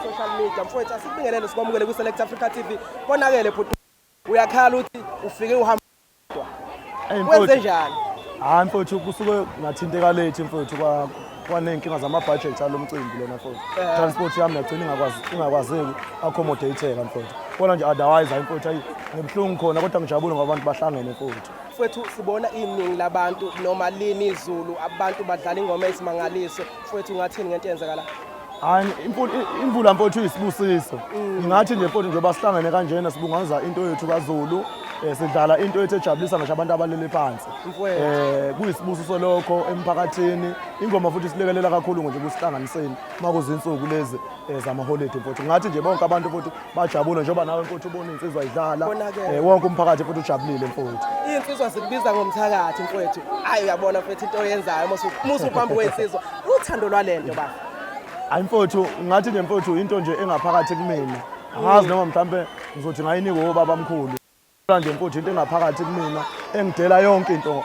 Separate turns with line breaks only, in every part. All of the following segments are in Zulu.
kuma-social media. Mfowethu, asikubingelele, sikwamukele kwi-Select Africa TV. Konakele bhuti, uyakhala uthi ufike uhamba
Hey,
wenze
mfowethu.
njani?
Hayi mfowethu, kusuke ngathinteka late mfowethu, kwaney'nkinga zama-budget alo mcimbi lona mfowethu. Transport yami yagcina ingakwazeki accommodate-eka mfowethu. Kona nje otherwise hayi mfowethu, ayi ngibuhlungu khona kodwa ngijabule ngoba abantu bahlangene mfowethu.
Mfowethu, sibona iningi labantu noma lini izulu, abantu badlala ingoma eyisimangaliso. Mfowethu, ungathini ngento eyenzekala?
Hayi, imvula mfowethu iyisibusiso. Ngingathi nje mfowethu, njengoba sihlangene kanjena sibungaza into yethu kaZulu, sidlala into yethu ejabulisa ngisho abantu abalele phansi.
Mfowethu.
Kuyisibusiso lokho emphakathini. Ingoma futhi silekelela kakhulu nje kusihlanganiseni makuzinsuku lezi zamaholide mfowethu. Ngathi nje bonke abantu futhi bajabule njengoba nawe mfowethu ubona insizwa idlala.
Konakele.
Wonke umphakathi futhi ujabulile mfowethu.
Iy'nsizwa zikubiza ngomthakathi mfowethu. Ayi, uyabona mfowethu, into oyenzayo musu phambi kwey'nsizwa, uthando lwalento ba.
Hayi mfowethu, ngathi nje mfowethu into nje engaphakathi kumina. Angazi noma mhlambe ngizothi ngayinikwa obaba mkhulu. Nje mfowethu into engaphakathi kumina engidela yonke into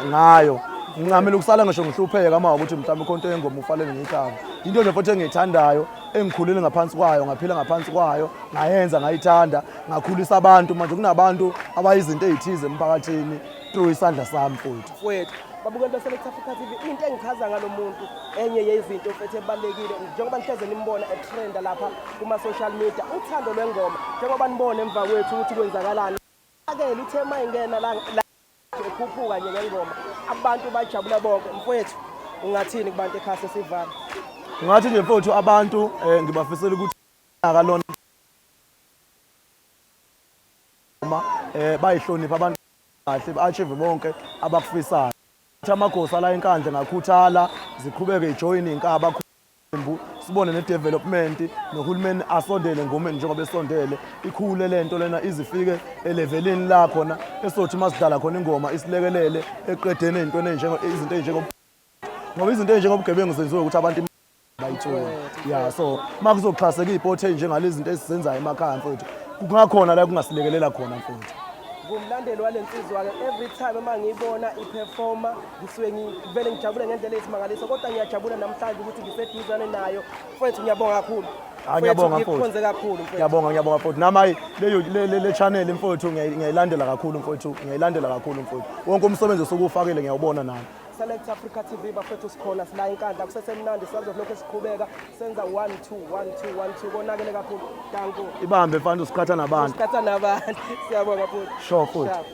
ngayo. Ngincamela ukusala ngisho ngihlupheka uma ukuthi mhlawumbe khona into yengoma ufanele ngiyikhava. Into nje futhi engiyithandayo, engikhulile ngaphansi kwayo, ngaphila ngaphansi kwayo, ngayenza ngayithanda, ngakhulisa abantu. Manje kunabantu abayizinto ezithize emphakathini through isandla sami mfowethu.
Mfowethu, babukeli be-Select Africa TV, into engichaza ngalo muntu, enye yezinto mfethu ebalulekile, njengoba nihleze nimbona etrenda lapha kuma-social media, uthando lwengoma. Njengoba nibona emva kwethu ukuthi kwenzakalani, akele uthe uma ingena la la ekhuphuka nje ngengoma, abantu bajabula bonke. Mfowethu, ungathini kubantu ekhaya sesivala?
Ngathi nje mfowethu abantu ngibafisela ukuthi akalona uma bayihlonipha abantu kahle, ba-achieve bonke abakufisayo. Amakhosi ala eNkandla ngakhuthala ziqhubeke ijoyine inkaba qembu, sibone ne-development nohulumeni asondele ngomeni njengoba esondele, ikhule lento lena izifike elevelini la khona esothi uma sidlala khona ingoma isilekelele eqedeni ey'ntweni izinto ey'njengo, ngoba izinto ey'njengobugebengu zenziwe ukuthi abantu bayithole. Ya, so uma kuzoxhaseka iy'phothi ey'njengalezi zinto esizenzayo emakhaya mfowethu, kungakhona la kungasilekelela khona mfowethu.
Ngumlandeli wale nsizwa-ke. Every time uma ngiyibona iperforma ngisuke ngivele ngijabule ngendlela eyisimangaliso, kodwa ngiyajabula namhlanje ukuthi ngiseduzane nayo. Mfowethu, ngiyabonga kakhulu.
Hayi, ngiyabonga mfowethu.
Ngikukhonze kakhulu mfowethu.
Ngiyabonga, ngiyabonga mfowethu. Nami hayi leyo le channel mfowethu ngiyayilandela kakhulu mfowethu, ngiyayilandela kakhulu mfowethu. Wonke umsebenzi osuke ufakile ngiyawubona nami.
Select Africa TV bafethu, sikhona sila eNkandla, kusesemnandi, sizolokhu siqhubeka senza 1 2 1 2 1 2. Konakele kakhulu, danko.
Ibambe mfana, usiqhatha nabantu.
Usiqhatha nabantu. Siyabonga futhi.
Sure futhi.
Sharp.